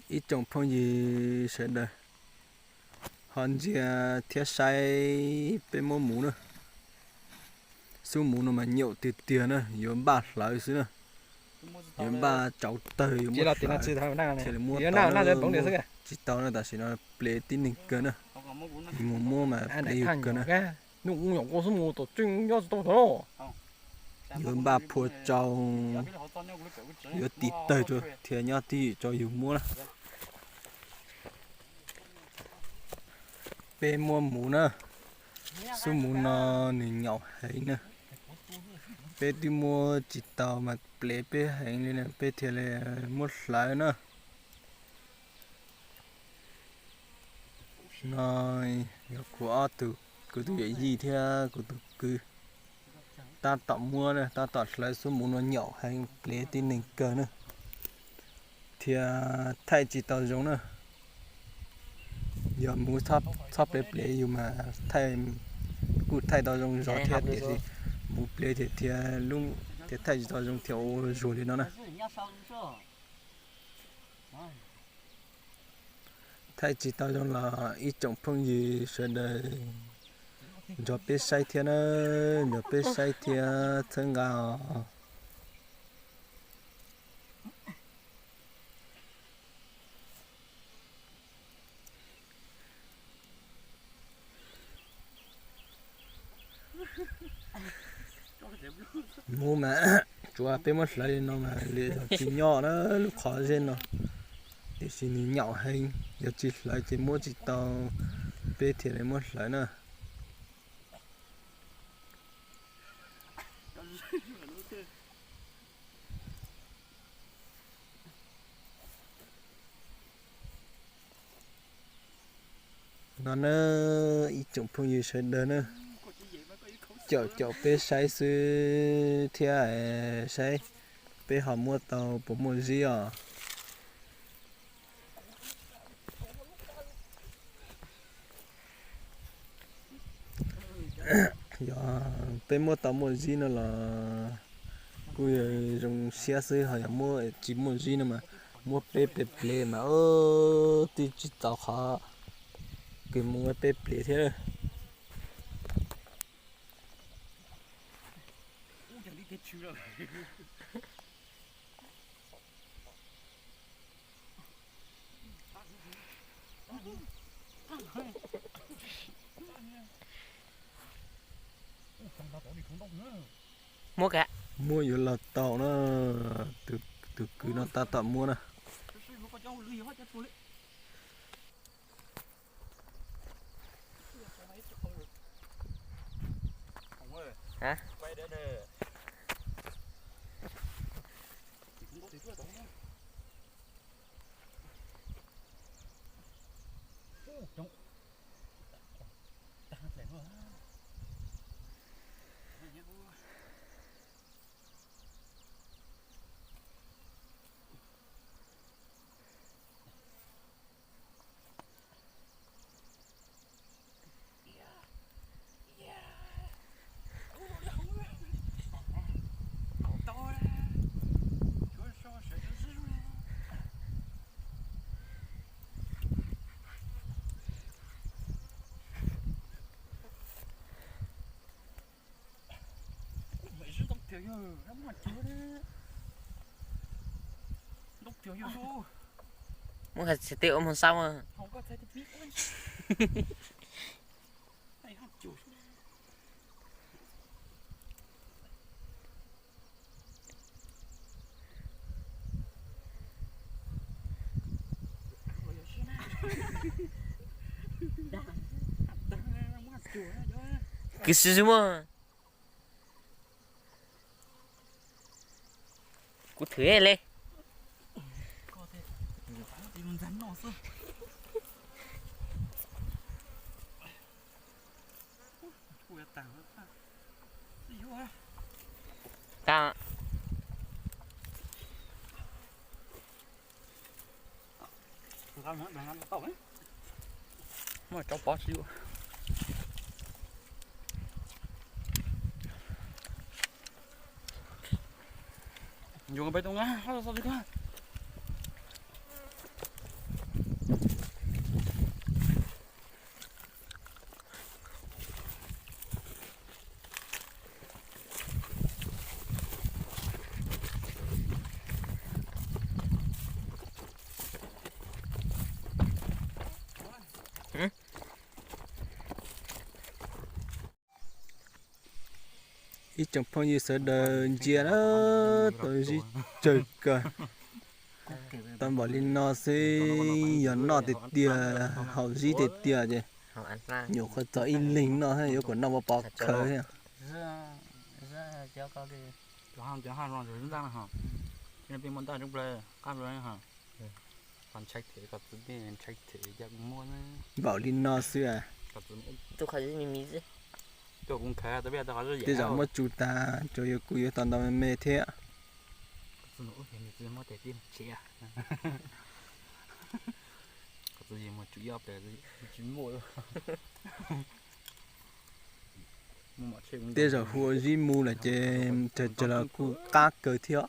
Ib tsoom phooj ywg sawv daws ho ntsia thiab saib peb muab muv na. Xub muv no mas nyaum tiag tiag na, yuav npaj hlawv xwb na. Yuav npaj tsauv tawg yuav muab hlawv thiaj li muab tau na. Muab tsis tau na, tam sim no plev tib neeg kawg na. Mus muab mas plev yus kawg na. Yuav npaj phua tsau, yuav tiv tawg rau thiaj nyob twj ywm rau yus muab na. Peb muab muv na, xub muv no nws nyaum heev na. Peb twb muab tsis tau mas plev peb heev li na, peb thiaj li muab hlawv na. No yog kuv ob tug, kuv tus yawm yij thiab kuv tus kwv tab tom muab na, tab tom hlawv xub muv no nyaum heev plev tib neeg kawg na. Thiab thaij tsis tau zoo na. Yog muv txhob plev plev yus mas thaij kuj thaij tau zoo zog thiab, tiam sis muv plev thiab thiab lub thiab thaij tsis tau zoo thiab ua zuag li no na. Thaij tsis tau zoo los ib tsoom phooj ywg sawv daws nrog peb saib thiab na, nrog peb saib thiab txhawb nqa os. Muv mas tsuav peb muab hlawv li no mas lwm zaus tsis nyob na, lub qhov zeb no. Tiam sis nws nyaum heev, yog tsis hlawv ces muab tsis tau, peb thiaj li muab hlawv na. No na, ib tsoom phooj ywg sawv daws na, caum caum peb saib xwb thiab, saib peb ho muab tau puas muaj zib os. Yog peb muab tau muaj zib no los kuj zoo siab xwb, ho yog muab tsis muaj zib no mas muab peb plev plev mas twb tsis txaus qhov kws muab peb plev thiab. Muab yuav los tau na, tus kwv no tab tom muab na. Muab txhais tes ua moog xaub. Kwv xwb xwb muaj. Kuv thwm li. Tag. Muaj rau pov tsis yuav. Yuav peb tau na. Ib tsoom phooj ywg sawv daws ntsia na, tau zib tsawg kawg. Tau npaum li no xwb, yog noj tiag tiag, haus zib tiag tiag ces nyuam qhuav txog ib leeg noj thiab, yuav kom noj pov pov khawv thiab. Npaum li no xwb, tej zaum muab tsu tas tsuas yog kuv yuav tau ntau me me thiab. Tej zaum hu ua zib mu lawm ces tsawg tsawg los kuj qab kawg thiab.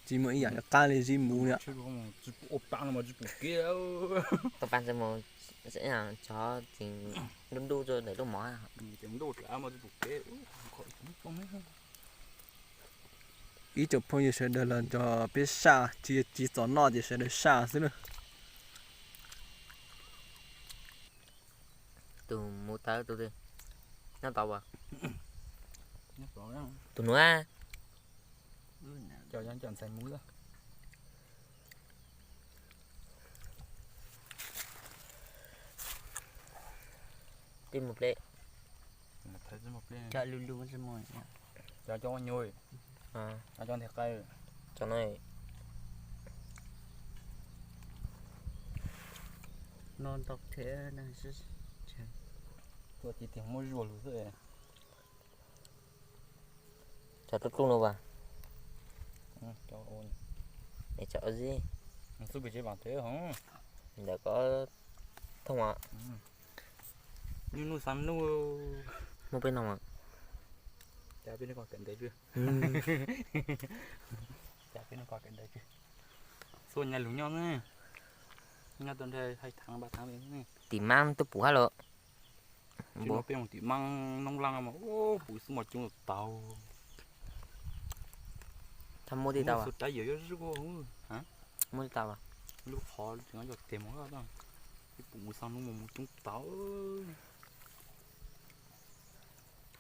Tsis muaj ib yam yuav qab li zib mu li. Tau pa txog tseem ntuj ntuj rau ntawm lub mov. Ib tsoom phooj ywg sawv daws los nrog peb saj, tsis yog tsis txom noj ces sawv daws saj xwb na. Tus mus tawv tus twg nyob tod as? Tus nuav. Twb mus pleb. Cov nthe qai, cov no. Tuaj tiv tiag muab zuag lug xwb. Cov dlub dlub no as? Es cov zib. Ntawm ko thooj as? Nub nub xav nub. Muab peb noj mas. Cas peb noj ko kawm ntawv, cas peb noj ko kawm ntawv, txhua nyuag lug nyob ne, nyob tau nrag hais thaav npaj thaav. Tim maab twb pum hab los. Tsis no peb mus tim maab noob laaj mas pum xwb mas coob taug. Thaum muab tij tau, dab yawm yuav zuj, muab tij tau. Lub qhov tseem yog teg mus, pum mus xaa nub mus mus coob taug.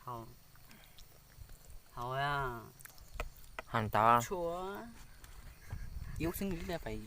Hau tau. Ib ub xeeb li fais,